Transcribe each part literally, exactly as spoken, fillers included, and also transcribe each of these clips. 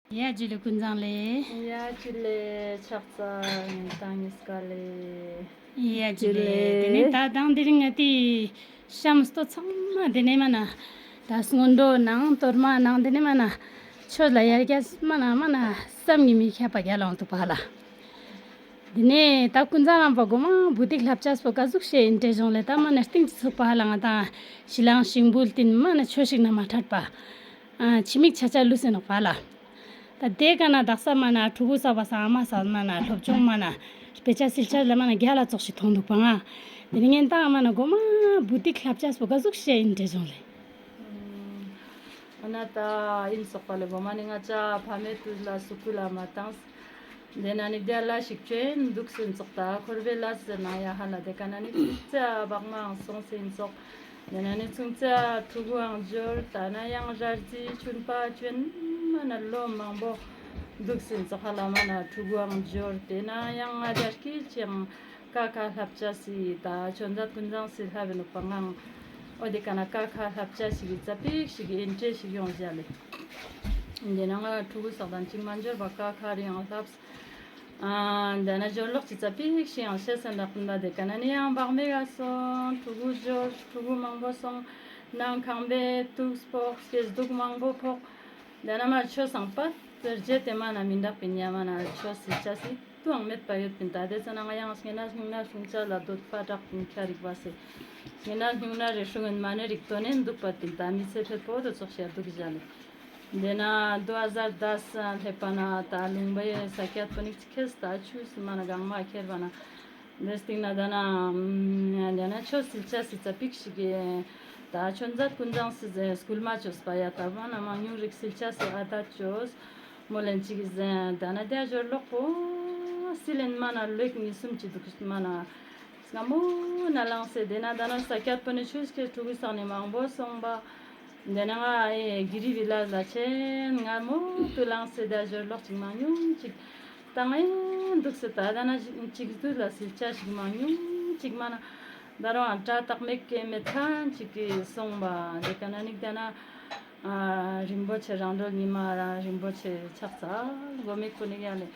ཡ་ཇུ་ལེ་ཀུན་བཟང་ལེ། ཡ་ཇུ་ལེ་ཕྱག་འཚལ་ཡིན་ཏང་ངིས་ཀ་ལེ། ཡ་ཇུ་ལེ། དེ་ནས་ད་དང་དེ་རིང་ང་དེ་ཤམ་སྟོད་ཚང་མ་དེ་ནས་མ་ན་ད་སྔོན་འགྲོ་ནང་གཏོར་མ་ནང་དེ་ནས་མ་ན་ཆོས་ལ་ཡར་རྒྱས་མ་ན་མ་ན་བསམ་གྱིས་མི་ཁྱབ་པ་རྒྱ་ལོང་འདུག་པ་ལ། དེ་ནས་ད་ཀུན་བཟང་རྣམ་པ་གོ་མ་བུ་ཏིག་ལྷབ་ཅག་སོ་ག་ཟུག་ཤེས་ཡིན་དྲེ་གཞུང་ལས་ད་མ་ན་སྟེང་ཅི་ཚུགས་པ་ལ་ང་དང་ཤི་ལང་ཤིང་བུལ་ཏིན་མ་ན་ཆོས་ཤིག་ན་མ་ཁྲལ་པ། ཨ་ཕྱི་མིག་ཆ་ཆ་ལུས་སེ་ནོག་པ་ལ། ད་དེ་ག་ན་དག་ས་མ་ན་ཕྲུ་གུ་ས་བ་ས་ཨ་མ་ས་མ་ན་སློབ་སྦྱོང་མ་ན་དཔེ་ཆ་སིལ་ཆ་ལ་མ་ན་རྒྱ་ལ་ཙོག་ཤིག་མཐོང་འདུག་པ་ང་། དེ་ནི་ངན་ཏང་མ་ན་གོ་མ་བུ་ཏིག་ལྷབ་ཅག་སོ་ག་ཟུག་ཤེས་ཡིན་དྲེ་གཞུང་ལས། ཨ་ན་ད་ཨིན་སོག་པ་ལེ་གོ་མ་ནི་ང་ཅག་ཕ་མེ་ཏུ་ལ་སུ་ཀུ་ལ་མ་ཏང་། དེ་ན་ནི་རྒྱ་ལ་ཞིག་ཆེན་འདུག་སེ་ཙོག་ད་འཁོར་བའི་ལ་ཟེར་ན་ཡ་ཧ་ལ་དེ་ག་ན་ནི་ཙ་བག་མའང་སོང་སེ་ཡིན་སོག་དེ་ན་ནི་ཆུང་ཙ་ཕྲུ་གུའང་འབྱོར་ད་ན་ཡང་ར་རྫི་ཆུན་པ་ཆུན་མ་ན་ལོ་མང་པོ་འདུག་སེ་ཙོག་ཧ་ལ་མ་ན་ཕྲུ་གུའང་འབྱོར་དེ་ན་ཡང་ང་རྒྱ་སྐྱིད་ཅིང་ཀ་ཁ་ལྷབ་ཅག་སི་ད་ཆོན་ཛད་ཀུན་བཟང་སི་ལྷབ་བེ་ནུག་པ་ངང་། ཨོ་དེ་ག་ན་ཀ་ཁ་ལྷབ་ཅག་ཞིག་གི་ཙ་པིག་ཞིག་གི་ཨིན་ཏྲེ་ཞིག་ཡོང་བཞག་ལེ། དེ་ན་ང་ཕྲུ་གུ་སག་དང་ཅིག་མ་འབྱོར་བ་ཀ་ཁ་རེ་ཡང་ལྷབ། ཨ་འདི་ན་སྦྱོར་ཀློག་ཅི་ཙ་པིག་ཤི་ཡང་ཤེས་སེ་འདྲ་ཀུན་ད་དེ་ག་ན་ནི་ཡང་བག་མེད་ག་སོང་ཕྲུ་གུ་སྦྱོར་ཕྲུ་གུ་མང་པོ་སོང་ནང་ཁང་པའི་ཐུགས་སྤོག་སྐྱེ་སྡུག་མང་པོ་ཕོག་དེ་ན་མ་ཆོས་སང་པ་ཟེར་རྗེས་དེ་མ་ན་མི་འདག་པིན་ཡ་མ་ན་ཆོས་སི་ཆ་སི་ཏུའང་མེད་པ་ཡོད་པིན་ད་དེ་ཚ་ན་ང་ཡང་སྙེ་ན་སྙུང་ན་སྲུང་ཆ་ལ་འདོད་པ་དྲག་པིན་ཁྱ་རིག་པ་སེ་སྙེ་ན་སྙུང་ན་རེ་སྲུང་ངན་མ་ནི་རིག་དོ་ནན་འདུག་པ་པིན་ད་མི་ཚེ་ཕེ་པོ་དུ་ཚོགས་ཤ་འདུག་བཞག་ལེ། དེ་ན་དུ་ཨ་ཟར་དཱས་སླེབས་པ་ན་ད་ལུང་པའི་ས་ཁྱད་པོ་ནི་ཁེས་ད་ཆུས་མ་ན་གང་མ་ཁྱེར་བ་ན། དེ་སྟེང་ན་ད་ན་དེ་ན་ཆོས་སིལ་ཆ་སི་ཙ་པིག་ཞིག་གི་ད་ཆོན་ཛད་ཀུན་བཟང་སི་ཟེ་སྐུལ་མ་ཆོས་པ་ཡ་ད་བ་ན་མང་ཉུང་རིག་སིལ་ཆ་སི་ཨ་ད་ཆོས་མོ་ལན་ཅིག་གི་ཟེ་ད་ན་དེ་ཨ་ཞོར་ལོག་པོ་སི་ལེན་མ་ན་ལོག་ཉི་སུམ་ཅི་འདུག་མ་ན། སྔ་མོ་ན་ལངས་སེ་དེ་ན་ད་ན་ས་ཁྱད་པོ་ནི་ཆོས་སྐྱེ་ཕྲུ་གུ་ས་ནས་མང་པོ་སོང་པ། དེ་ན་ང་ཨེ་གི་རི་བི་ལ་ལ་ཆེན་སྔ་མོ་དུ་ལངས་སེ་ད་ཞོར་ལོག་ཅིག་མང་ཉུང་ཅིག་ད་ང་ཨེ་འདུག་སེ་ད་ད་ན་ཅིག་དུས་ལ་སིལ་ཆ་ཞིག་མང་ཉུང་ཅིག་མ་ན་ད་རུང་ཨ་དྲ་བཏགས་མེད་ཀེ་མེད་ཁན་ཅིག་གི་སོང་པ་དེ་ག་ན་ནིག་ད་ན་ཨ་རིན་པོ་ཆེ་རང་གྲོལ་ཉི་མ་ར་རིན་པོ་ཆེ་ཕྱག་འཚལ་དགོས་མེད་ཁོ་ནིག་ཡ་ལེ།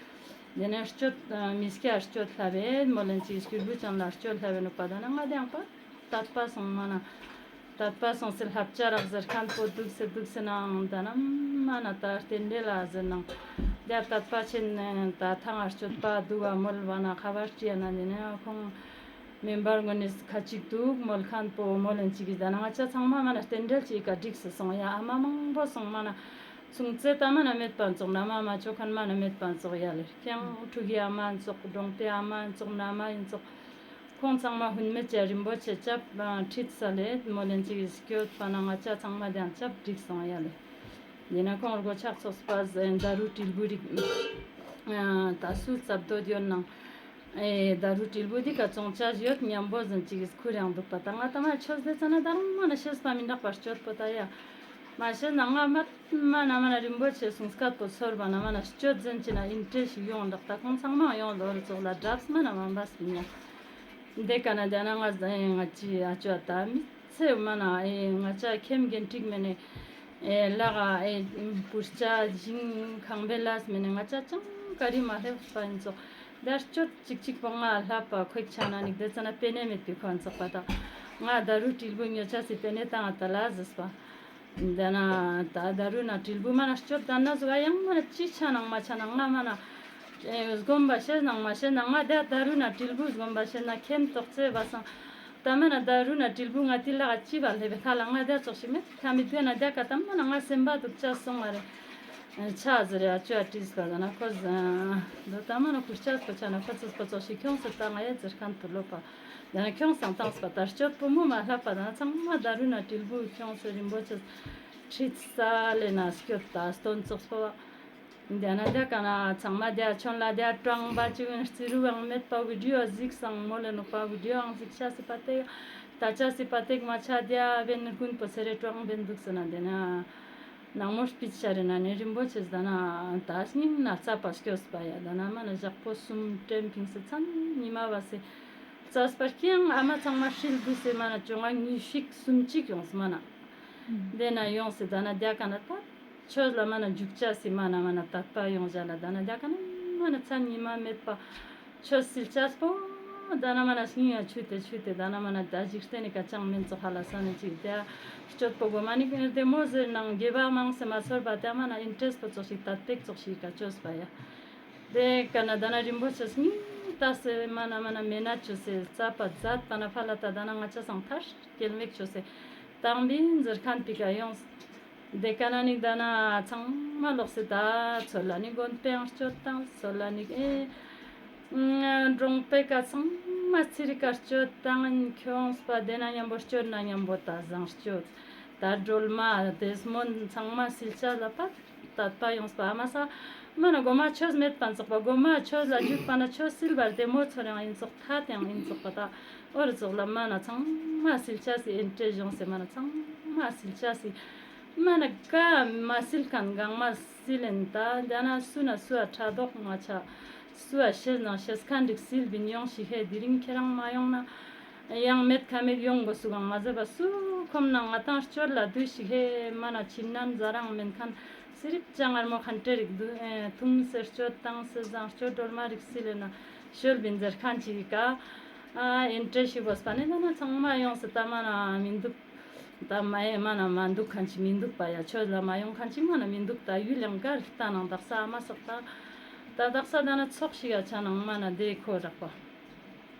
དེ་ནས་སྐྱོད་མི་སྐྱ་སྐྱོད་ལྷ་བེད་མོ་ལན་ཅིག་སྐྱུར་བུ་ཅན་ལ་སྐྱོད་ལྷ་བེད་ནུག་པ་ད་ན་ང་དེ་ཡང་པ་དད་པ་སོང་མ་ན། དད་པ་སོང་སེ་ལྷབ་ཅ་རག་ཟེར་ཁན་པོ་འདུག་སེ་འདུག་སེ་ནང་ད་ན་མ་ན་ད་རྟེན་འབྲེལ་ལ་ཟེར་ནང་། དེ་དད་པ་ཆེན་ད་ཐང་ང་སྐྱོད་པ་འདུག་བ་མོལ་བ་ན་ཁ་བར་ཅི་ཡ་ན་དེ་ནས་ཁོང་མེ་འབར་ངོ་ནས་ཁ་ཅིག་འདུག་མོལ་ཁན་པོ་མོ་ལན་ཅིག་གི་ད་ན་ང་ཅག་ཚང་མ་མ་ན་རྟེན་འབྲེལ་ཅིག་ག་འགྲིག་སེ་སོང་ཡ་ཨ་མ་མང་པོ་སོང་མ་ན། སུང་ཙེ་ད་མ་ན་མེད་པ་ཙོག་ན་མ་མ་ཅོ་ཁན་མ་ན་མེད་པ་ཙོག་ཡ་ལེ། ཀྱང་ཕྲུ་གུའི་ཨ་མ་ཙོག་གྲོང་པའི་ཨ་མ་ཙོག་ན་མ་ཡིན་ཙོག་ཁོང་ཚང་མ་ཧུན་མེད་ཅེ་རིན་པོ་ཆེ་ཅབ་ཁྲིད་ས་ལེ་མོ་ལན་ཅིག་སྐྱོད་པ་ན་ང་ཅག་ཚང་མ་དེ་ཡང་ཅབ་འགྲིག་སོང་ཡ་ལེ། ཡིན་ན་ཁོང་རྒོ་ཆག་ཚོགས་པ་ཟེ་ད་རུ་དྲིལ་བུ་རིག་ད་སུ་ཙབ་དོད་ཡོད་ནང་། ཨེ་ད་རུ་དྲིལ་བུ་འདི་ག་ཙོང་ཆ་ཡོད་མཉམ་པོ་ཟིན་ཅིག་ཁུར་ཡང་འདུག་པ་ད་ང་ད་ང་ཆོས་དེ་ཙ་ན་ད་རུང་མ་ན་ཤེས་པ་མི་འདྲག་པར་སྤྱོད་པོ་ད་ཡ། མ་ཤེས་ན་ང་མ་མ་ན་མ་ན་རིན་པོ་ཆེ་གསུང་སྐད་པོ་ཚོར་བ་ན་མ་ན་སྤྱོད་ཟིན་ཅི་ན་ཨིན་ཏྲེ་ཞིག་ཡོང་འདྲག་ད་ཁོང་ཚང་མ་ཡོང་ལོ་རུ་ཙོག་ལ་སྒྲབས་མ་ན་མ་འབས་མི་ཉག་འདི་ག་ན་དེ་ན་ང་ཟ་ཡིན་ང་ཅི་ཨ་ཅོ་ད་མི་ཚེ་མ་ན་ཨེ་ང་ཅག་ཁེམ་རྒན་ཀྲིག་མེ་ནེ། ཨེ་ལ་ག་ཨེ་པུར་ཅ་ཞིང་ཁང་པའི་ལས་མེ་ནེ་ང་ཅག་ཅང་ག་རི་མ་ལྷེབས་པ་ཡིན་ཙོག་དར་སྐྱོད་ཅིག་ཅིག་པོ་ང་ལྷབ་པ་ཁོིག་ཆ་ན་ནིག་དེ་ཙ་ན་པེ་ནེ་མེད་པའི་ཁོ་ཡིན་ཙོག་པ་དང་ང་ད་རུ་དྲིལ་བུ་ཉོ་ཆ་སི་པེ་ནེ་དང་ང་ད་ལ་ཟིས་པ། འདི་ན་ད་ད་རུ་ན་དྲིལ་བུ་མ་ན་སྐྱོད་ད་ན་ཟུག་ཨ་ཡང་མ་ན་ཅི་ཆ་ནང་མ་ཆ་ནང་ང་མ་ན་ཨེ་སྒོམ་པ་ཤེས་ནང་མ་ཤེས་ནང་ང་དེ་ད་རུ་ན་དྲིལ་བུ་སྒོམ་པ་ཤེས་ན་ཁེམ་ཏོག་ཙེ་བ་སང་ད་མ་ན་ད་རུ་ན་དྲིལ་བུ་ང་ཏི་ལ་ག་ཅི་བ་ལེ་བེ་ཁ་ལ་ང་དེ་ཙོག་ཤི་མེད་ཁ་མི་དེ་ན་དེ་ཀ་ད་མ་ན་ང་སེམས་པ་དུག་ཅ་སོང་ང་རེ་ཆ་ཟེར་ཡ་ཅོ་ཡ་ཏིས་ལ་ད་ན་ཁོ་ཟ་འདི་ད་མ་ན་ཁུར་ཅ་སོ་ཆ་ན་ཁོ་ཙི་སོ་ཙོག་ཤི་ཁྱོང་སེ་ད་ང་ཡ་ཟེར་ཁན་དུ་ལོ་པ། ཡང་ན་ཁྱོང་སང་བཏང་སྤ་ལྟར་སྤྱོད་པོ་མོ་མ་ལྷག་པ་དང་ཚང་མ་ད་རུ་ན་དྲིལ་བུ་ཁྱོང་སེ་རིན་པོ་ཆེ་ཁྲིད་ས་ལེ་ན་སྐྱོད་ད་སྟོན་ཙོགས་པོ་བ། འདི་ན་དེ་ག་ན་ཚང་མ་དེ་ཆོན་ལ་དེ་ཀྲང་པ་ཅི་བན་རྩི་རུ་ཨང་མེད་པ་བི་ཌིའོ་གཟིགས་སང་མོ་ལེ་ནོ་པ་བི་ཌིའོ་ཨང་གཟིགས་ཤ་སི་པ་ཏེ་ད་ཅ་སི་པ་ཏེ་མ་ཆ་དེ་བན་ཀུན་པོ་སེ་རེ་ཀྲང་བན་འདུག་སེ་ན་འདི་ན་ནང་མོ་སྤིད་ཤ་རེ་ན་ནི་རིན་པོ་ཆེ་ད་ན་ད་སྙིང་ན་རྩ་པ་སྐྱོ་སི་པ་ཡ་ད་ན་མ་ན་ཞག་པོ་གསུམ་དྲན་ཕིང་སི་ཚན་ཉི་མ་བ་སི། རྩ་སྤར་ཁྱེའང་ཨ་མ་ཚང་མ་ཧྲིལ་དུ་སེ་མ་ན་བཅོ་ལྔ་ཉི་ཤུ་གསུམ་གཅིག་ཡོང་སི་མ་ན། དེ་ན་ཡོང་སི་ད་ན་རྒྱ་ག་ན་ད་ ཆོས་ལ་མ་ན་འཇུག་ཅེས་སི་མ་ན་མ་ན་དད་པ་ཡོང་བྱ་ལ། ད་ན་རྒྱ་ག་ན་མ་ན་མཚན་ཉི་མ་མེད་པ་ཆོས་སིལ་ཅེས་པོ། ད་ན་མ་ན་སྙིང་ང་ཆུད་དེ་ཆུད་དེ་ད་ན་མ་ན་ད་འཇིག་རྟེན་ནི་ཀ་ཅང་མིན་ཙོག་ཧ་ལ་ས་ནི་ཅིག་དེ་སྤྱོད་པོ་གོ་མ་ནི་དེ་མོ་ཟེར་ནང་དགེ་བ་མང་སེ་མ་ཚོར་བ་དེ་མ་ན་ཨིན་ཊེ་རེ་སི་པོ་ཙོག་ཞིག་དད་པེག་ཙོག་ཞིག་ཀ་ཆོས་པ་ཡ། དེ་ཀ་ན་ད་ན་རིན་པོ་ཆེ་སྙིང་ད་སེ་མ་ན་མ་ན་མེ་ན་ཆོས་སེ་རྩ་པ་རྫ་ད་ན་ཕ་ལ་ད་ད་ན་ང་ཅ་སང་ཐར་སྐྱེལ་མེག་ཆོས་སེ་དང་བིན་ཟེར་ཁན་པི་ཀ་ཡོངས། དེ་ཀ་ན་ནི་ད་ན་ཚང་མ་ལོག་སེ་ད་ཚོ་ལ་ནི་དགོན་པའང་སྤྱོད་དང་ཚོ་ལ་ནི་ཨེ་འབྲོང་པའི་ཀ་ཚང་མ་ཚི་རི་ཀ་སྤྱོད་དང་ཁྱོངས་པ་དེ་ན་མཉམ་པོ་སྤྱོད་ན་མཉམ་པོ་ད་བཟང་སྤྱོད་ད་སྒྲོལ་མ་དེ་སྨོན་ཚང་མ་སིལ་ཅེས་ལ་པ། དད་པ་ཡོངས་པ་ཨ་མ་ས། མ་ན་གོ་མ་ཆོས་མེད་པ་འཛག་པ་གོ་མ་ཆོས་ལ་འཇུག་པ་ན་ཆོས་སིལ་བར་དེ་མོ་ཚོར་ཡང་ཡིན་ཙོག་ཐ་དེ་ཡང་ཡིན་ཙོག་པ་ད། འོ་རུ་ཙོག་ལ་མ་ན་ཚང་མ་སིལ་ཅེས་སི་ཨིན་ཊེ་རེ་སི་ཡོངས་སེ་མ་ན་ཚང་མ་སིལ་ཅེས་སི། མ་ན་ཀ་མ་སིལ་ཁན་གང་མ་སིལ་ཨིན་ད་འདི་ན་སུ་ན་སུ་ཨ་ཕྲ་དོག་ང་ཆ། སུ་ཨ་ཤེས་ན་ཤེས་ཁན་རིགས་སིལ་བིན་ཡོང་ཤི་ཧེ་དི་རིང་ཁྱེད་རང་མ་ཡོང་ན། ཡང་མེད་ཁ་མེད་ཡོང་དགོས་སུ་གང་མ་ཟེར་བ་སུ་ཁོམ་ན་ང་ཏང་སྤྱོད་ལ་དུས་ཤིག་ཧེ་མ་ན་ཕྱིན་ནམ་ཟ་རང་མེན་ཁན་སི་རིབ་ཅང་ངར་མོ་ཁན་ཏྲེ་རིག་དུ་ཐུང་སེ་སྤྱོད་དང་སེ་བཟང་སྤྱོད་སྒྲོལ་མ་རིག་སི་ལེ་ན་ཤོལ་བིན་ཟེར་ཁན་ཅིག་ག་ཨིན་ཏྲེ་ཤི་བོ་སྤ་ནེ་ད་ན་ཚང་མ་ཡོང་སེ་ད་མ་ན་མི་འདུག་ད་མ་ཡེ་མ་ན་མ་འདུག་ཁན་ཅིག་མི་འདུག་པ་ཡ་ཆོས་ལ་མ་ཡོང་ཁན་ཅིག་མ་ན་མི་འདུག་ད་ཡུལ་ཡང་གར་ལྟ་ནང་དག་ས་ཨ་མ་སོག་ད་ད་དག་ས་ད་ན་ཚོགས་ཤིག་ཡ་ཆ་ནང་མ་ན་དེ་ཁོ་རག་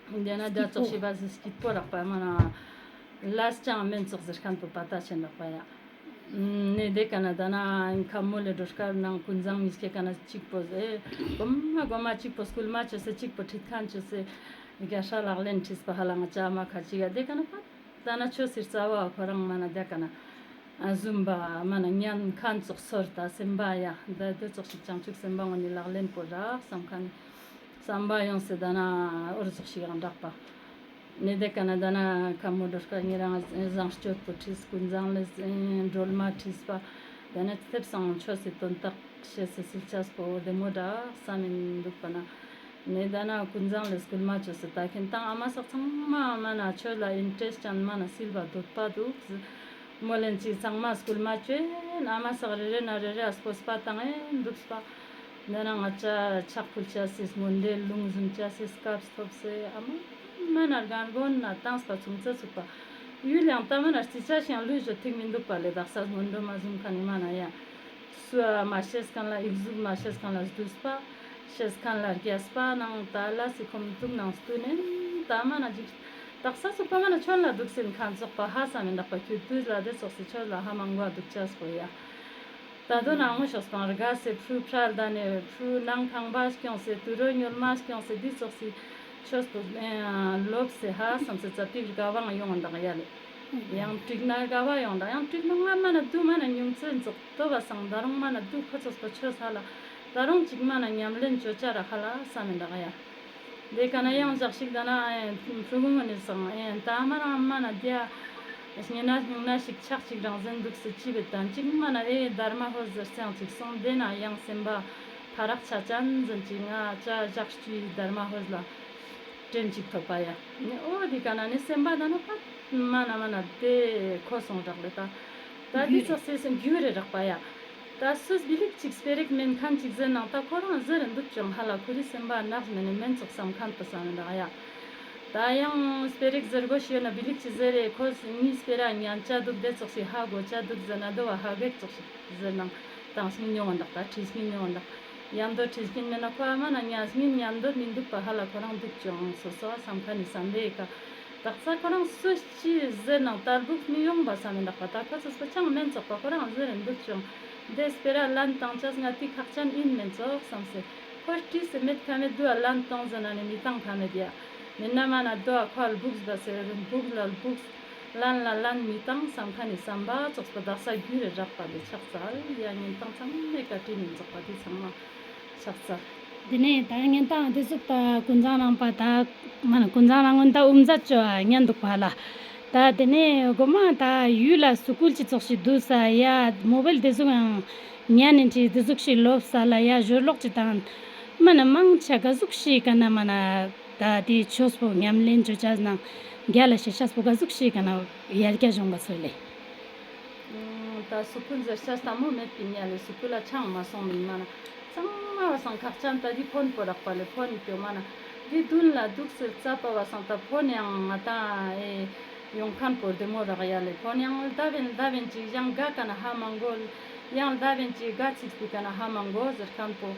པ། དེ་ན་རྒྱ་ཚོགས་ཤིག་པ་སི་སྐྱིད་པོ་རག་པ་མ་ན། ལས་ཅང་མེན་ཙོག་ཟེར་ཁན་པོ་པ་ད་ཆེན་རག་པ་ཡ། ནེ་དེ་ཀ་ན་ད་ན་ཁ་མོ་ལེ་འགྲོ་སྐར་ནང་ཀུན་བཟང་མི་སྐྱེ་ཀ་ན་གཅིག་པོ་ཟེ། གོ་མ་གོ་མ་གཅིག་པོ་སྐུལ་མ་ཆོས་སེ་གཅིག་པོ་ཁྲིད་ཁན་ཆོས་སེ། རྒྱ་ཧྲ་ལག་ལེན་ཁྲིད་པ་ཧ་ལ་ང་ཅ་མ་ཁ་ཅིག་ཡ་དེ་ཀ་ན་པ། ད་ན་ཆོས་སི་རྩ་བ་ཁོ་རང་མ་ན་རྒྱ་ཀ་ན། ཨ་ཟུམ་པ་མ་ན་ཉན་ཁན་ཙོག་སོར་ད་སེམས་པ་ཡ་ད་དེ་ཙོག་ཞིག་བྱང་ཆུབ་སེམས་དཔའ་ངོ་ནི་ལག་ལེན་པོ་རག་བསམ་ཁན་ནི་བསམ་པ་ཡོང་སེ་ད་ན་འོ་རུ་ཙོག་ཞིག་ཡང་རག་པ། ནེ་དེ་ཀ་ན་ད་ན་ཁ་མོ་འགྲོ་སྐར་ཉེ་རང་བཟང་སྤྱོད་པོ་ཁྲིས་ཀུན་བཟང་ལེ་སྒྲོལ་མ་ཁྲིས་པ། ད་ན་ཐེབས་སང་ཆོས་སི་དོན་དག་ཤེས་སེ་སིལ་ཅེས་པོ་བདེ་མོ་འདྲ་བསམ་མིན་འདུག་པ་ན། ནེ་ད་ན་ཀུན་བཟང་ལེ་སྐུལ་མ་ཆོས་སེ་ད་ཁེན་ཏང་ཨ་མ་སག་ཚང་མ་མ་ན་ཆོས་ལ་ཨིན་ཏྲེ་སི་ཅན་མ་ན་སིལ་བ་འདོད་པ་འདུག་མོ་ལེན་ཅིག་ཚང་མ་སྐུལ་མ་ཆོས་ཨ་མ་སག་རེ་རེ་ན་རེ་རེ་ཨ་སྤོས་པ་དང་ཨེ་འདུག་པ། ནེ་ན་ང་ཅ་ཕྱག་ཕུལ་ཅེས་སི་སྨོན་འདྲེ་ལུང་ཟུམ་ཅེས་སི་སྐབས་ཐོབ་སེ་ཨ་མ་མ་ན་རྒན་རྒོན་ན་ཏང་སྤ་ཚུང་ཚེ་ཚུགས་པ། ཡུལ་ཡང་ད་མ་ན་རྩི་ཅེས་ཤིང་ལུས་ཞོ་ཐིག་མི་འདུག་པ་ལེ་དག་ས་སྔོན་འགྲོ་མ་བཟུང་ཁ་ནི་མ་ན་ཡ། སུ་ཨ་མ་ཤེས་ཁན་ལ་ཨིག་ཟུག་མ་ཤེས་ཁན་ལ་སྡུས་པ། ཤེས་ཁན་ལ་རྒྱས་པ་ནང་ད་ལ་སི་ཁོམ་དུག་ནང་སྟུ་ནེ་ད་མ་ན་ཅིག་དག་ས་སུ་པ་མ་ན་ཆོན་ལ་དུག་སེན་ཁན་ཙོག་པ་ཧ་ས་མེན་དག་པ་ཁྱོད་དུས་ལ་དེ་ཙོག་སི་ཆོས་ལ་ཧ་མང་གོ་དུག་ཅེས་པོ་ཡ། ད་དོ་ན་ངོ་ཤོག་སྤང་རྒ་སེ་ཕྲུ་ཕྲལ་ད་ནེ་ཕྲུ་ནང་ཁང་པ་སྐྱོང་སེ་དུ་རོ་ཉོལ་མ་སྐྱོང་སེ་དེ་ཙོག་སི་ཆོས་པོ་ལོབ་སེ་ཧ་སམ་སེ་ཙ་པིག་རྒ་བང་ཡོང་འདག་ཡ་ལེ། ཡང་དྲུག་ན་རྒ་བ་ཡོང་འདག་ཡང་དྲུག་ན་ང་མ་ན་དུ་མ་ན་ཉུང་ཚོད་ཙོག་དོ་བ་སང་ད་རུང་མ་ན་དུ་ཁོ་ཙོག་པ་ཆོས་ཧ་ལ་ད་རུང་ཅིག་མ་ན་ཉམས་ལེན་ཅོ་ཅ་ར་ཧ་ལ་ས་མེན་འདག་ཡ། དེ་ཀ་ན་ཡང་ཞག་ཞིག་ད་ན་ཨེ་ཕྲུ་གུ་ངོ་ནས་སང་ཨེ་ད་མ་རང་མ་ན་དེ་ཨ་སྙེ་ན་སྙིང་ན་ཞིག་ཆག་ཅིག་རང་བཟོན་འདུག་སེ་ཅི་བེད་དང་ཅིག་མ་ན་ཨེ་དར་མ་ཧོ་ཟེར་སེང་ཅིག་སོང་དེ་ན་ཡང་སེམས་པ་ཕ་རག་ཆ་ཅན་བཟོན་ཅིག་ང་ཅ་ཞག་ཅུའི་དར་མ་ཧོ་ལ་དྲན་ཅིག་ཐོབ་པ་ཡ། ཨོ་དེ་ཀ་ན་ནི་སེམས་པ་ད་ན་པ་མ་ན་མ་ན་དེ་ཁོ་སོང་རག་ལེ་ད་ད་དེ་ཚོ་སེ་སེ་རྒྱུ་རེ་རག་པ་ཡ། ད་སུས་བི་ལིག་ཅིག་སྤེ་རིག་མེན་ཁན་ཅིག་ཟེར་ནང་ད་ཁོ་རང་ཟེར་རེ་འདུག་ཅོང་ཧ་ལ་ཁོ་རི་སེམས་པ་ནག་མེན་ནི་མེན་ཙོག་སམ་ཁན་པ་སང་ནི་རག་ཡ། ད་ཡང་སྤེ་རིག་ཟེར་གོ་ཤེས་ན་བི་ལིག་ཅིག་ཟེར་རེ་ཁོ་ངི་སྤེ་ར་ཉན་ཅ་འདུག་དེ་ཙོག་སི་ཧ་གོ་ཅ་འདུག་ཟེར་ན་དོ་བ་ཧ་གེག་ཙོག་ཞིག་ཟེར་ནང་དང་སྙིང་ཉོ་བ་འདག་ད་ཁྲིས་སྙིང་ཉོ་བ་འདག་ཡང་དོ་ཁྲིས་སྙིང་མེན་ན་ཁོ་ཨ་མ་ན་ཉ་སྙིང་ཉན་འདོད་མི་འདུག་པ་ཧ་ལ་ཁོ་རང་འདུག་ཅོང་སོ་སོ་སམ་ཁན་ནི་སམ་བེ་ཀ་དག་ས་ཁོ་རང་སུ་ཅི་ཟེར་ནང་ལྟར་སྦུག་མི་ཡོང་བ་ས་མི་འདག་པ་ད་ཁོ་ཚོ་སོ་ཅང་མེན་ཙོག་པ་ཁོ་རང་ཟེར་རེ་འདུག་ཅོང་། དེ་སྤེ་ར་ལན་བཏང་ཅས་ང་ཏི་ཁག་ཅན་ཨིན་མེན་ཙོག་བསམ་སེ། ཁོ་བྲིས་སེ་མེད་ཁ་མེད་དུ་ཨ་ལན་བཏང་ཟེར་ན་ནི་མི་བཏང་ཁ་མེད་ཡ། མེད་ན་མ་ན་དུ་ཨ་ཁོ་ཨ་སྦུག་སྦ་སེ་རུ་སྦུག་ལ་སྦུག་ལན་ལ་ལན་མི་བཏང་བསམ་ཁ་ནི་བསམ་པ་ཙོག་པ་དག་ས་རྒྱུ་རེ་རག་པ་ལས་ཆགས་ཚར་ཡ། ཉིན་བཏང་ཚང་མེད་ཀ་བྲིས་མིན་ཙོག་པ་དེ་ཚང་མ་ཆགས་ཚར། དེ་ནས་ད་ཉིན་བཏང་དེ་ཟུག་ད་ཀུན་བཟང་རང་པ་ད་མ་ན་ཀུན་བཟང་རང་ངོ་ད་ཨུམ་ཛ་ཅོ་ཨ་ཉན་འདུག་པ་ལ། ད་དེ་ནས་གོ་མ་ད་ཡུལ་ལ་སུ་ཀུལ་ཅི་ཙོག་ཞིག་འདུག་ས་ཡ་མོ་བེལ་དེ་ཟུག་ཡང་ཉན་ནས་ཅི་དེ་ཟུག་ཞིག་ལོབ་ས་ལ་ཡ་ཞོར་ལོག་ཅི་དང་མ་ན་མང་ཆ་ག་ཟུག་ཞིག་ག་ན་མ་ན་ད་དེ་ཆོས་པོ་ཉམས་ལེན་ཅོ་ཅ་ནང་རྒྱ་ལ་ཤེས་ཤ་སྤོ་ག་ཟུག་ཞིག་ག་ན་ཡར་རྒྱ་གཞོང་ག་ཚོད་ལེ། ཨོ་ ད་སུ་ཁུ་འཛེར་ཆ་ལྟ་མོ་མེད་པའི་ཉལ་ལས་སུ་ཁུ་ལ་ཆང་མ་སོང་མིན་མ་ན། ཚང་མ་བ་སང་ཁག་ཅན་ད་འདི་ཕོན་པོ་རག་པ་ལས་ཕོན་ཀྱོ་མ་ན། འདི་དུན་ལ་འདུག་སེ་རྩ་པ་བ་སང་ད་ཕོན་ཡང་ང་ད་ཨེ་ཡོང་མཁན་པོ་བདེ་མོ་རག་ཡ་ལས་ཕོན་ཡང་ལྡ་བན་ལྡ་བན་ཅིག་ཡང་དགའ་ཀ་ན་ཧ་མ་གོ། ཡང་ལྡ་བན་ཅིག་དགའ་ཚིག་པི་ཀ་ན་ཧ་མ་གོ་ཟེར་མཁན་པོ་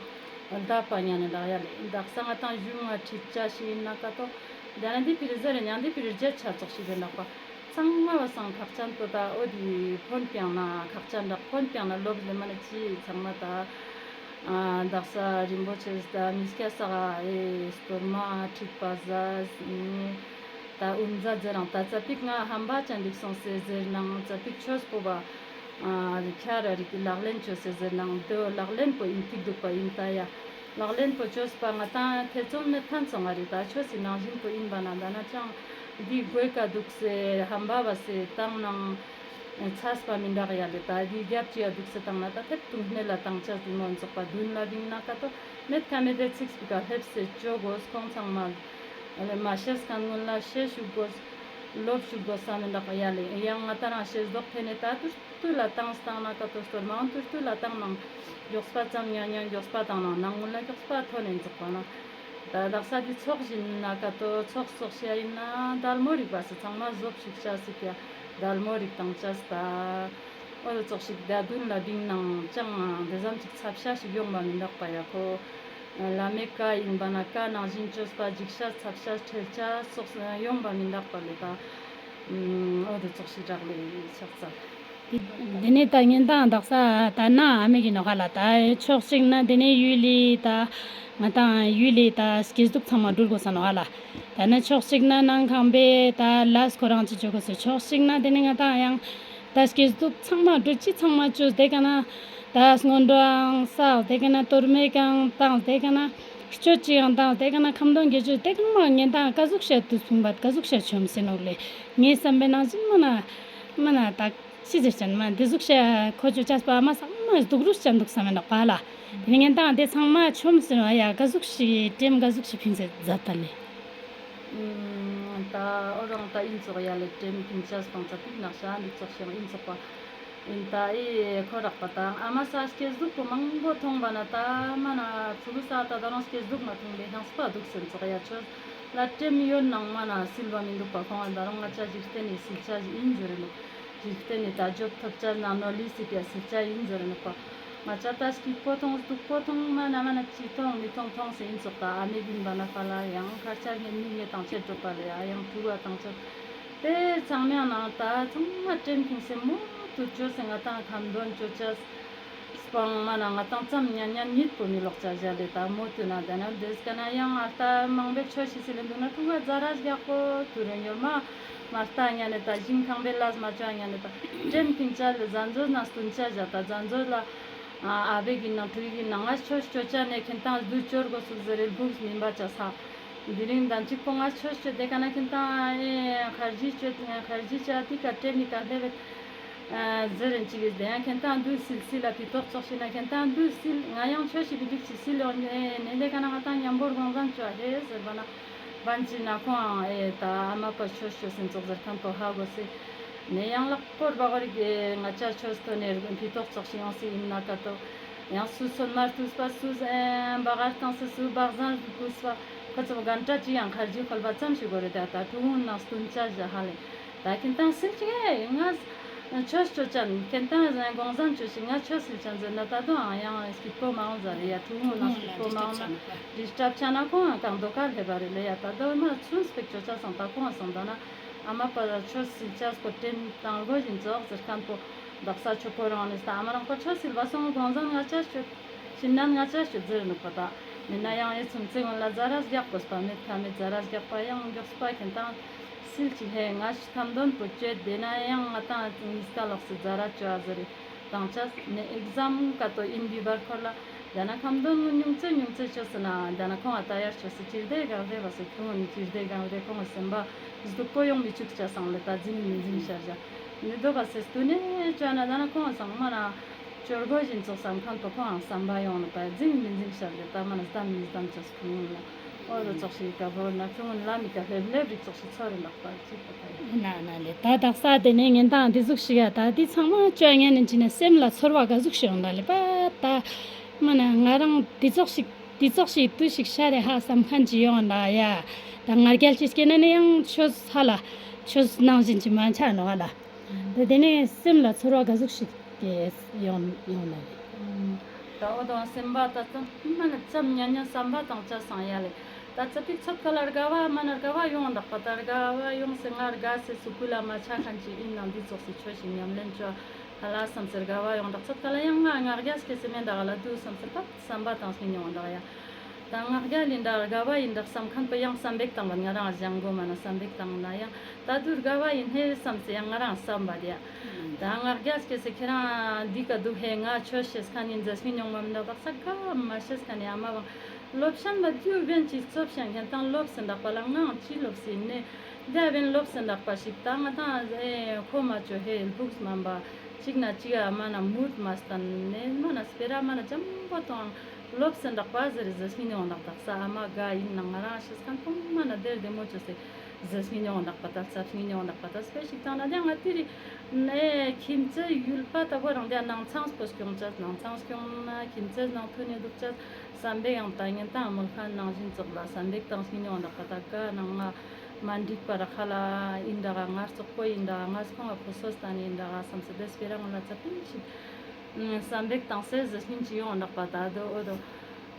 ལྡ་པ་ཉན་ནས་རག་ཡ་ལས་དག་ས་ང་ད་ཞུ་ང་ཁྲིད་ཅ་ཞིག་ཡིན་ན་ཀ་ཏོ། ད་ན་འདི་པི་རི་ཟེར་ཉང་འདི་པི་རི་རྒྱ་ཆ་ཙོག་ཞིག་རེད་ནག་པ། ཚང་མ་བ་སང་ཁག་ཅན་པོ་ད་ཨོ་དི་ཕོན་པའང་ན་ཁག་ཅན་འདྲ་ཕོན་པའང་ན་ལོབ་ལེ་མ་ན་ཅི་ཚང་མ་ད་ཨ་དག་ས་རིན་པོ་ཆེ་ད་མི་སྐྱ་ས་ག་ཨེ་སྟོར་མ་ཁྲིད་པ་ཟ་ད་ཨུམ་ཛ་ཛེ་རང་ད་ཙ་པིག་ང་ཧམ་པ་ཅན་འདུག་སོང་སེ་ཟེར་ནང་ཙ་པིག་ཆོས་པོ་བ་ཨ་ཁྱ་ར་རིག་ལག་ལེན་ཆོས་སེ་ཟེར་ནང་དེ་ལག་ལེན་པོ་ཡིན་ཐིག་འདུག་པ་ཡིན་ད་ཡ། ལག་ལེན་པོ་བཅོས་པ་ང་དང་ཐེ་ཚོམ་མེད་ཐན་སོང་ང་རེད་ད་ཆོས་སི་ནང་བཞིན་པོ་ཡིན་པ་ན་ད་ན་ཅང་འདི་དགོས་ཀ་འདུག་སེ་ཧམ་པ་བ་སེ་བཏང་ནང་ཚས་པ་མི་འདྲག་ཡ་ལེ་ད་འདི་རྒྱབ་ཅི་ཡ་འདུག་སེ་བཏང་ན་ད་ཐེབ་ཏུ་སྣེ་ལ་བཏང་ཆ་ཟིན་མོ་འཛོག་པ་དུན་ལ་བིང་ན་ཀ་ཏོ་མེད་ཀ་མེད་དེ་ཚིག་སྤི་ཀ་ལྷེབ་སེ་ཅོ་དགོས་ཁོང་ཚང་མ་ལ་མ་ཤེས་མཁན་སྔོན་ལ་ཤེས་ཞུ་དགོས་ལོབ་ཞུ་དགོས་ས་མི་འདྲག་ཡ་ལེ་ཡང་ང་ད་རང་ཤེས་རྫོགས་ཐེ་ནེ་ད་དུ། ཏུ་ལ་བཏང་བཏང་ན་ཀ་ཏོ་སྟོར་མང་ཏུ་ཏུ་ལ་བཏང་ནང་མགྱོགས་པ་ཙམ་ཉང་ཉང་མགྱོགས་པ་བཏང་ནང་ནང་ངུ་ལ་མགྱོགས་པ་ཐོན་ནས་འཛུགས་པ་ན། ད་དག་ས་དེ་ཚོགས་བཞིན་ན་ཀ་ཏོ་ཚོགས་ཚོགས་ཤ་ཡིན་ན་དལ་མོ་རིག་པ་སི་ཚང་མ་བཟོ་ཞིག་བྱ་སི་ཀ་དལ་མོ་རིག་དང་བྱ་སི་ད། ཨོ་ལ་ཚོགས་ཤིག་ད་དུན་ལ་བིང་ནང་ཅང་དེ་ཙམ་ཅིག་ཚབ་ཤ་ཞིག་ཡོང་བ་མི་འདག་པ་ཡ་ཁོ། བླ་མའི་བཀའ་ཡིན་པ་ན་བཀའ་ནང་བཞིན་བཅོས་པ་འཇིགས་ཤ་ཚབ་ཤ་ཁྲེལ་ཤ་སོགས་ཡོང་བ་མི་འདག་པ་ལས་ད། ཨོ་དེ་ཚོགས་ཤིག་རག་ལས་ཆགས་ཚར། དེ་ནས་ད་ཉིན་དང་དག་ས་ད་ན་ཨ་མེ་གི་ནོ་ཁ་ལ་ད་ཕྱོགས་གཅིག་ན་དེ་ནས་ཡུལ་ལི་ད་ང་དང་ཡུལ་ལི་ད་སྐྱིད་སྡུག་ཚང་མ་འགྲུལ་དགོས་ས་ནོ་ཁ་ལ། ད་ནི་ཕྱོགས་གཅིག་ན་ནང་ཁང་པའི་ད་ལས་ཁོ་རང་ཅི་བྱོས་དགོས་ས་ཕྱོགས་གཅིག་ན་དེ་ནས་ང་དང་ཡང་ད་སྐྱིད་སྡུག་ཚང་མ་འགྲུལ་ཅི་ཚང་མ་བཅོས་དེ་ག་ན་ད་སྔོན་འགྲོའང་ས་དེ་ག་ན་གཏོར་མའི་གང་བཏང་དེ་ག་ན་སྤྱོད་ཅི་ཡང་བཏང་དེ་ག་ན་ཁམ་སྡོང་གི་བཅོས་དེ་ག་མ་ངན་དང་ཀ་ཟུག་བཤད་དུ་སུན་པ་ཀ་ཟུག་བཤད་ཆོམ་སེ་ནོག་ལེ། ངའི་བསམ་པའི་ནང་བཞིན་མ་ན་མ་ན་ད་ཤི་ཟེར་ཅན་མ་འདི་ཟུག་བཤད་ཁོ་ཅོ་ཅས་པ་མ་ཚང་མ་སྡུག་རུ་བཤད་འདུག་བསམ་མེད་ནོག་པ་ལ། དེ་ནི་ངན་དང་དེ་ཚང་མ་ཆོམ་སེ་ནོག་ཡ་ཀ་ཟུག་ཤི་ཀྲེམ་ཀ་ཟུག་ཤི་ཕིང་སེ་མཛད་ད་ལེ། ད་ཨོ་རང་ད་ཨིན་ཙོག་ཡ་ལེ་ཀྲེམ་ཕིང་ཅས་སྤང་ཙ་ཕིག་ནག་ཤ་འདི་ཙོག་ཤེང་ཨིན་ཙོག་པ། ཨིན་ད་ཨི་ཁོ་རག་པ་དང་ཨ་མ་ས་སྐྱེ་གཟུགས་པོ་མང་པོ་མཐོང་བ་ན་ད་མ་ན་ཕྲུ་གུ་ས་ད་ད་རང་སྐྱེ་གཟུགས་མ་མཐོང་བའི་ཤང་སྤ་འདུག་སེམས་ཙོག་ཡ་ཆོས་ལ་ཀྲེམ་ཡོད་ནང་མ་ན་སིལ་བ་མི་འདུག་པ་ཁོང་ད་རང་ང་ཅག་འཇིག་རྟེན་ནས་སིལ་ཆ་ཞིག་ཨིན་ཟེར་རེ་ནོག་འཇིག་རྟེན་ནས་ད་ཇོབ་ཐོབ་ཆ་ན་ནོ་ལི་སི་ཀ་སིལ་ཆ་ཨིན་ཟེར་རེ་ནོག་པ། ང་ཅག་ད་སྐྱིད་པོ་མཐོང་སྡུག་པོ་མཐོང་མ་ན་མ་ན་ཅི་མཐོང་མི་མཐོང་མཐོང་སེ་ཨིན་ཙོག་ད་ཨ་མེ་གིན་པ་ན་ཕ་ལ་ཡང་ཁར་ཆ་ངེ་མི་ངེ་དང་ཆེ་གྲོགས་པ་ལ་ཡ་ཡང་ཕྲུ་གུ་དང་ཆ་དེ་ཚང་མའི་ནང་ད་ཚང་མ་ཀྲེམ་ཁིང་སེ་མོ་དུ་བཅོས་སེ་ང་དང་ཁམ་དོན་བཅོ་ཆ་སྤང་མ་ན་ང་དང་ཙམ་ཉན་ཉན་ཉིད་པོ་མི་ལོག་ཆ་བཞག་ལེ་ད་མོ་དུ་ན་ད་ན་དེས་ཀ་ན་ཡང་ཨ་ལྟ་མང་པོའི་ཆོས་ཤི་སི་ལེ་འདུག་ན་ཕྲུ་གུ་ཛ་ར་རྒྱག་པོ་དུ་རུ་ཉོར་མ་མ་ལྟ་ཉན་ནེ་ད་ཞིང་ཁང་པའི་ལས་མ་བཅོ་ཉན་ནེ་ད་ཀྲེམ་ཁིང་ཆ་ལེ་ཛན་ཛོ་ན་སྟུན་ཆ་བཞག་ད་ཛན་ཛོ་ལ། ཨ་བེ་གི་ནང་ཕྲུ་གུ་གི་ནང་ང་ཆོས་ཆོས་ཆ་ནས་ཁེན་ཏང་སྡུ་ཅོར་གོ་སུག་ཟེར་རེ་སྦུག་མིན་པ་ཆ་ས། དེ་རིང་དང་གཅིག་པོ་ང་ཆོས་ཆོས་དེ་ག་ན་ཁེན་ཏང་ཨེ་ཁར་ཇི་ཆོས་ཁར་ཇི་ཆ་ཏི་ཀ་ཏྲེ་མི་ཀ་ལྷེ་བེ་ཟེར་རེན་ཅིག་གིས་དེ་ཡང་ཁེན་ཏང་སྡུ་སིལ་སིལ་ལ་ཕི་ཏོག་ཙོག་ཤི་ན་ཁེན་ཏང་སྡུ་སིལ་ང་ཡང་ཆོས་ཤི་བི་ལིག་ཅི་སིལ་ཡོང་ནས་ནེ་དེ་ག་ན་ང་ཏང་ཉམ་པོར་གོང་ཟང་ཆོ་ཧེ་ཟེར་བ་ན། བན་ཅི་ན་ཁོང་ཨེ་ད་ཨ་མ་པ་ཆོས་ཆོས་སེམས་ཙོག་ཟེར་ཁན་པོ་ཧ་གོ་སེ། ནས་ཡང་ལག་པོར་བ་གོ་རིག་གི་ང་ཅག་ཆོས་ཐོན་ནས་ཕི་ཏོག་ཙོག་ཤིག་ཡོང་སེ་ཡིན་ན་ཀ་ཏོ། ཡང་སུ་སོན་མར་ཐུས་པ་སུ་བ་གར་བཏང་སེ་སུ་བག་ཟང་ཐུས་པ་ཁོ་ཚོ་གན་ཏྲ་ཅི་ཡང་ཁར་ཇི་ཁོལ་པ་ཙམ་ཞིག་གོ་རེ་ད་ད་ཕྲུ་གུ་ནང་སྟུན་ཅ་བཞག་ཧ་ལེ། ད་ཁེན་ཏང་སིལ་ཅི་ཧེ་ང་ཆོས་ཆོས་ཅན་ཁེན་ཏང་གོང་ཟང་ཆོས་ཤིག་ང་ཆོས་སིལ་ཅན་ཟེར་ན་ད་དུང་ཨང་ཡང་སྐྱིད་པོ་མ་འོང་ཟ་རེ་ཡ་ཕྲུ་གུ་ནང་སྐྱིད་པོ་མ་འོང་ན་ཌིས་ཊབ་ཆ་ན་ཁོང་ཨང་གང་དོ་ཀ་ལྷེ་བ་རེ་ལེ་ཡ་ད་དོ་མ་ཚུན་སྤེག་ཆོས་ཅ་སང་ད་ཁོང་སང་ད་ན། ཨ་མ་པ་ཆོས་སིལ་ཆ་སྐོར་དྲན་དང་སྒོ་བཞིན་རྫོགས་ཟེར་མཁན་པོ་དག་ས་ཆོས་པོ་རང་ནས་ད་ཨ་མ་རང་པ་ཆོས་སིལ་བ་སོང་དགོང་ཟང་ང་ཆ་ཆོས་ཕྱི་ནང་ང་ཆ་ཆོས་ཟེར་ནུག་པ་ད་མིན་ན་ཡང་ཨེ་ཚུམ་ཚེ་སྔོན་ལ་ཛ་ར་རྒྱག་དགོས་པ་མེད་ཁ་མེད་ཛ་ར་རྒྱག་པ་ཡང་མགྱོགས་པ་ཁེན་ཏང་སིལ་ཅིག་ཧེ་ང་ཤི་ཐམ་དོན་པོ་བཅོས་བསྡད་ན་ཡང་ང་ཏང་ཉིས་ཀ་ལོག་སི་ཛ་ར་བཅོ་ཨ་ཟེར་རེ། དང་ཆ་ནས་ཨེག་ཛམ་ཀ་ཏོ་ཨིན་བི་བར་ཁོར་ལ། ད་ན་ཁམ་དོན་ངུ་ཉུང་ཙེ་ཉུང་ཙེ་ཆོས་སི་ན་ད་ན་ཁོང་ཨ་ད་ཡར་ཆོས་སི་ཅིར་དེ་གང་རེ་བ་སི་ཁྱུང་ངུ་ཅིར་དེ་གང་རེ་ཁོང་སེམས་པ་སྡུག་པོ་ཡོང་མི་ཆུག་ཆ་སང་ལེ་ད་འཛིང་མི་འཛིང་ཤར་བྱ། ནི་དོ་བ་སི་སྟུ་ནེ་ཅོ་ན་ད་ན་ཁོང་སང་མ་ན་ཅོར་གོ་བཞིན་ཙོག་སམ་ཁན་པོ་ཁོང་ཨ་སམ་པ་ཡོང་ལེ་པ་འཛིང་མི་འཛིང་ཤར་ལེ་ད་མ་ན་སྡམ་མི་སྡམ་ཆོས་སི་ཁྱུང་ངུ་ལ། ཨོ་རོ་ཙོགས་ཤིག་ག་བོ་ན་ཆུང་ངུན་ལ་མི་ཀ་ལེབ་ལེབ་རིག་ཙོགས་ཤིག་ཚོར་རེ་ལག་པ་ཅིག་པ་ད་ཡིན། ན་ན་ལེ་ད་དག་ས་དེ་ནས་ངན་དང་འདི་ཟུག་ཤིག་ཡ་ད་འདི་ཚང་མ་བཅོ་ངན་ནི་ཅི་ནས་སེམས་ལ་ཚོར་བ་ག་ཟུག་ཤིག་ཡོང་ད་ལེ་པ་ད་མ་ན་ང་རང་འདི་ཙོགས་ཤིག་འདི་ཙོགས་ཤིག་དུ་ཞིག་ཤ་རེ་ཧ་བསམ་མཁན་ཅི་ཡོང་ད་ཡ། ད་ང་རྒྱལ་ཅི་སྐྱེ་ན་ནི་ཡང་ཆོས་ཧ་ལ་ཆོས་ནང་བཞིན་ཅི་མ་ཆགས་ནོ་ཧ་ལ། ད་དེ་ནས་སེམས་ལ་ཚོར་བ་ག་ཟུག་ཤིག་གི་ཡོང་ཡོང་ན་ལེ། ད་འོ་དང་སེམས་པ་ད་ཙམ་མ་ན་ཙམ་ཉན་ཉན་བསམ་པ་དང་བཅས་སང་ཡ་ལེ། ད་ཙ་པིག་ཚོད་ཀ་ལ་དགའ་བ་མ་ན་དགའ་བ་ཡོང་འདག་པ་ད་དགའ་བ་ཡོང་སེ་ང་དགའ་སེ་སུ་ཀུ་ལ་མ་ཆ་མཁན་ཅིག་ཡིན་ནང་འདི་ཙོགས་སེ་ཆོས་ཤིག་ཉམས་ལེན་ཅོ་ཧ་ལ་བསམ་སེ་དགའ་བ་ཡོང་འདག་ཚོད་ཀ་ལ་ཡང་ང་ང་རྒྱལ་སྐྱེ་སེ་མེད་འདག་ལ་དུ་བསམ་སེ་ད་བསམ་པ་དང་སྙིང་ཉོང་འདག་ཡ། ད་ངག་རྒྱལ་ཡིན་འདྲ་དགའ་བ་ཡིན་འདྲ་བསམ་མཁན་པོ་ཡང་བསམ་པེག་བཏང་བ་ང་རང་གཞན་མགོ་མ་ན་བསམ་པེག་བཏང་ན་ཡང་ད་དུ་དགའ་བ་ཡིན་ཧེ་བསམ་སེ་ཡང་ང་རང་བསམ་པ་དེ་ཡ། ད་ངག་རྒྱལ་སྐྱེ་སེ་ཁྱེད་རང་འདི་ག་འདུག་ཧེ་ང་ཆོས་ཤེས་མཁན་ཡིན་ཟེར་སྙིང་ཉོང་མ་མི་འདྲ་བག་ས་ག་མ་ཤེས་མཁན་ཡ་མ་བང་སློབ་ཆེན་པ་དུ་བན་ཅིག་ཚོབ་ཤང་ཁན་དང་སློབ་སེ་འདག་པ་ལ་ངང་ཅི་སློབ་སེ་ནེ་དེ་བན་སློབ་སེ་འདག་པ་ཞིག་ད་ང་དང་ཨེ་ཁོ་མ་ཅོ་ཧེ་ལ་བུག་མ་འབའ་གཅིག་ན་གཅིག་ཨ་མ་ན་མུར་མ་སྟན་ནེ་མ་ན་སྤེ་ར་མ་ན་ཅམ་པོ་དང་སློབ་སེ་འདག་པ་ཟེར་ཟེར་སྙིང་ཡོང་འདག་དག་ས་ཨ་མ་ག་ཡིན་ན་ང་རང་ཤེས་མཁན་ཕུང་མ་ན་དེར་བདེ་མོ་ཅོ་སེ་ཟེར་སྙིང་ཡོང་འདག་པ་ད་ཟེར་སྙིང་ཡོང་འདག་པ་ད་སྤེ་ཞིག་དང་ན་དེ་ང་ཏི་རི་ནེ་ཁྱིམ་ཚེ་ཡུལ་པ་ད་གོ་རང་དེ་ནང་ཚང་སྤོ་སྐྱོང་ཅས་ནང་ཚང་སྐྱོང་ན་ཁྱིམ་ཚེ་ནང་ཐུ་ནེ་འདུག་ཅས་བསམ་པའི་ཡང་ད་ངན་དང་མུལ་ཁན་ནང་བཞིན་ཙོགས་ལ་བསམ་པའི་སྟངས་སྙིང་ཡོང་འདག་པ་ད་ག་ནང་ང་མ་འགྲིག་པ་ར་ཁ་ལ་ཡིན་འདྲ་ག་ང་རྩོག་པོ་ཡིན་འདྲ་ག་ང་སྐོང་བ་ཕོ་སོ་སྟན་ཡིན་འདྲ་ག་བསམ་སེ་དེ་སྤེ་ར་ང་ལ་ཚ་ཕིན་ཞིག་བསམ་པའི་སྟངས་སེ་ཟི་སྙིང་ཅི་ཡོང་འདག་པ་ད་དོ་འོ་དོ་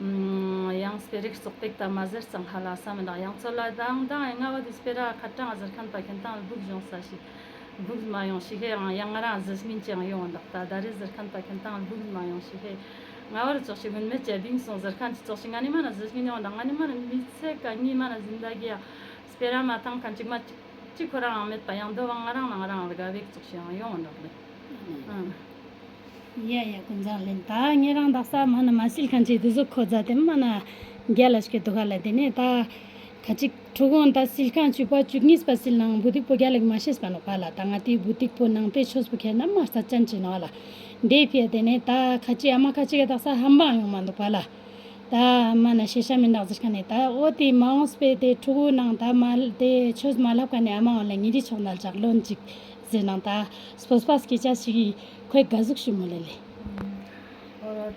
ཡང་སྤེ་རིག་རྩོག་པེག་ད་མ་ཟེར་ཙང་ཁ་ལ་བསམ་འདྲ་ཡང་ཚོ་ལ་དང་དང་ང་བ་དེ་སྤེ་ར་ཁ་གྲང་ཟེར་ཁན་པ་ཁན་དང་སྦུག་བྱུང་ས་ཞིག་སྦུག་མ་ཡོང་ཞིག་ཧེ་ཡང་ཡང་ང་རང་ཟི་སྙིང་ཅི་ཡང་ཡོང་འདག་ད་ད་རེ་ཟེར་ཁན་པ་ཁན་དང་སྦུག་མ་ཡོང་ཞིག་ཧེ། ང་བར་ཙོག་ཞིག་སྔོན་མེད་ཅེ་བིང་སོང་ཟེར་ཁན་ཅི་ཙོག་ཞིག་ང་ནི་མ་ན་ཟི་སྙིང་ཡོང་ད་ང་ནི་མ་ན་མི་ཚེ་ག་ནི་མ་ན་ཟིན་ད་གི་ཡ་སྤེ་ར་མ་ཐང་ཁན་ཅིག་མ་ཅིག་ཅིག་ཁོ་རང་མེད་པ་ཡང་དོ་བ་ང་རང་ན་ང་རང་ལ་དགའ་བེག་ཙོག་ཞིག་ཡང་ཡོང་འདག་ལེ། ཨང་། ཡ་ཡ་ཀུན་བཟང་ལེན་ད་ངེད་རང་དག་ས་མ་ན་མ་སིལ་ཁན་ཅིག་དེ་ཟུག་ཁོ་ཛ་དེ་མ་ན་རྒྱ་ལ་ཤི་གེ་དུ་ག་ལ་དེ་ནས་ད། ཁ་ཅིག་ཕྲུ་གུ་ད་སིལ་ཁང་བཅུ་པ་བཅུ་གཉིས་པ་སིལ་ནང་བུ་དིག་པོ་རྒྱ་ལེགས་མ་ཤེས་པ་ནོ་པ་ལ་ད་ང་དེའི་བུ་དིག་པོ་ནང་པའི་ཆོས་པོ་ཁྱེར་ན་མ་རྩ་ཅན་ཅི་ནོ་ལ། འདས་ཕི་ཡ་དེ་ནས་ད་ཁ་ཅིག་ཨ་མ་ཁ་ཅིག་ག་དག་ས་ཧམ་པའང་ཡོང་མ་འདུག་པ་ལ། ད་མ་ན་ཤེས་བྱ་མི་འདག་ཟེར་ཁ་ནས་ད་འོ་དེ་མ་འོངས་པའི་དེ་ཕྲུ་གུ་ནང་ད་མ་དེ་ཆོས་མ་ལབ་ཁ་ནས་ཨ་མ་འོང་ལ་ཉི་རི་ཆོག་ན་ལ་ཇག་ལོན་ཅིག་ཟེར་ནང་ད་སྤོས་པ་སྐད་ཆ་ཞིག་གིས་ཁོས་ག་ཟུག་ཞུ་མོ་ལེ་ལེ། ཨོ་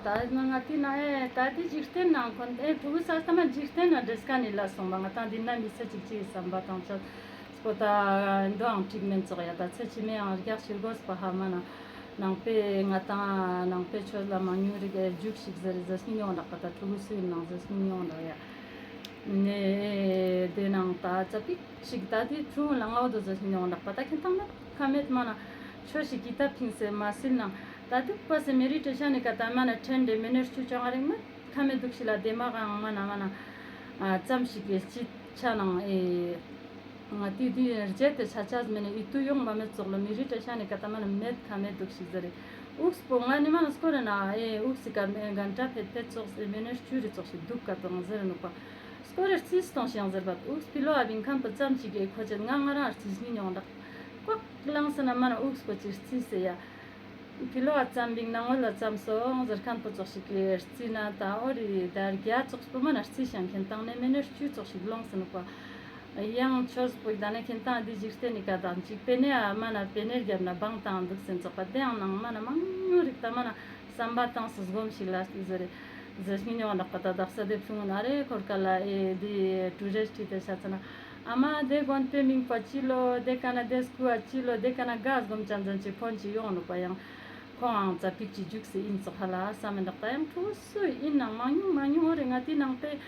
ད་ད་ང་ང་ཏི་ན་ཨེ་ད་དེ་འཇིག་རྟེན་ནང་ཁོན་ཨེ་ཕྲུ་གུ་ས་ས་མ་འཇིག་རྟེན་ན་འདྲེས་ཀ་ནི་ལ་སོང་བ་ང་ཏང་འདི་ན་མི་ཚེ་གཅིག་གཅིག་བསམ་པ་དང་ཆ་སྐོ་ད་འདོའང་ཁྲིག་མེན་ཙོག་ཡ་ད་ཚེ་ཕྱི་མའང་རྒྱག་ཕྱིར་དགོས་པ་ཧ་མ་ན་ནང་པའི་ང་ཏང་ནང་པའི་ཆོས་ལ་མ་ཉུང་རིག་ཨེ་རྒྱུག་ཞིག་ཟེར་ཟེར་སྙིང་ཡོང་རག་པ་ད་ཕྲུ་གུ་སུ་ཡིན་ནང་ཟེར་སྙིང་ཡོང་རག་ཡ། ནེ་དེ་ནང་ད་ཙ་པིག་ཞིག་ད་དེ་ཆུང་ལ་ངའོ་དོ་ཟ་ཞིག་ཡོང་ལག་པ་ད་ཁྱེད་ཐང་ན་ཁ་མེད་མ་ན་ཆོས་ཤིག་གི་ད་ཕིང་སེ་མ་སིལ་ནང་ད་དུག་པ་སེ་མེ་རི་ཊེ་ཤན་ནི་ཀ་ད་མ་ན་ཕྲན་དེ་མེ་ནེར་ཆུ་ཆང་རིང་མ་ཁ་མེད་དུག་ཤི་ལ་དེ་མ་གང་མ་ན་མ་ན་ཙམ་ཞིག་གི་ཅི་ཆ་ནང་ཨེ། ང་དུས་དུས་རྗེས་དེ་ཆ་ཆ་མེ་ནི་ཨི་ཏུ་ཡོང་མ་མེད་ཙོག་ལ་མེ་རི་ཊེ་ཤན་ནི་ཀ་ད་མ་ན་མེད་ཁ་མེད་དུག་ཤི་ཟེར་རེ། ཨུགས་པོ་ང་ནི་མ་ན་སྐོར་རེ་ན་ཨེ་ཨུགས་སི་ཀ་གན་ཏྲ་ཕེད་ཕེད་ཙོག་སེ་མེ་ནེར་ཆུ་རི་ཙོག་ཤི་དུག་ཀ་ཏོང་ཟེར་ནུག་པ། སྐོར་རེ་རྩིས་གཏོང་ཞིང་ཟེར་བ་ཨུགས་ཕི་ལོ་ཨ་བིང་ཁམ་པོ་ཙམ་ཞིག་གི་ཁོ་ཅེ་ང་ང་རང་རྩིས་སྙིང་ཡོང་དག་ཀོག་ལངས་ཟེར་ན་མ་ན་ཨུགས་པོ་ཅིག་རྩིས་ཟེར་ཡ། ཕི་ལོ་ཨ་ཙམ་བིང་ན་ངོ་ལ་ཙམ་སོང་ཟེར་ཁན་པོ་ཙོག་ཞིག་གི་རྩིས་ན་ད་ཨོ་རི་ད་རྒྱ་ཙོག་པོ་མ་ན་རྩིས་ཞང་ཁན་བཏང་ནས་མེ་ནེ་ར་ཅུ་ཙོག་ཞིག་ལོངས་ཟེར་ནུག་པ། ཡང་ཆོས་པོ་ད་ནས་ཁན་བཏང་འདི་འཇིག་རྟེན་ནི་ཀ་དང་འཇིག་པེ་ནེ་ཨ་མ་ན་པེ་ནེ་རྒྱབ་ན་བང་བཏང་འདུག་ཟེར་ཙོག་པ་དེའང་ནང་མ་ན་མང་ཉུང་རིག་ད་མ་ན་བསམ་པ་བཏང་སུ་སྒོམ་ཞིག་ལ་ཟེར་རེ། ཟེར་སྙིང་ཡོང་དག་པ་ད་དག་ས་དེ་ཕྱུང་ན་རེ་འཁོར་ཀ་ལ་ཨེ་དེ་ཀྲུ་རེ་ཁྲི་དེ་ཤ་ཚ་ན་ཨ་མ་དེ་དགོན་པའི་མིང་པ་ཅི་ལོ་དེ་ཀ་ན་དེ་སྐུ་ཨ་ཅི་ལོ་དེ་ཀ་ན་ག་སྒོམ་ཅན་ཅན་ཅི་ཕོན་ཅི་ཡོང་ནུག་པ་ཡང་ཁོང་ཨང་ཙ་པིག་ཅི་རྒྱུགས་སེ་ཨིན་ཙོག་ཧ་ལ་ས་མེ་དག་ད་ཡང་ཕྲུ་གུ་སུ་ཨིན་ནང་མང་ཉུང་མང་ཉུང་འོ་རེ་ང་དེ་ནང་པའི་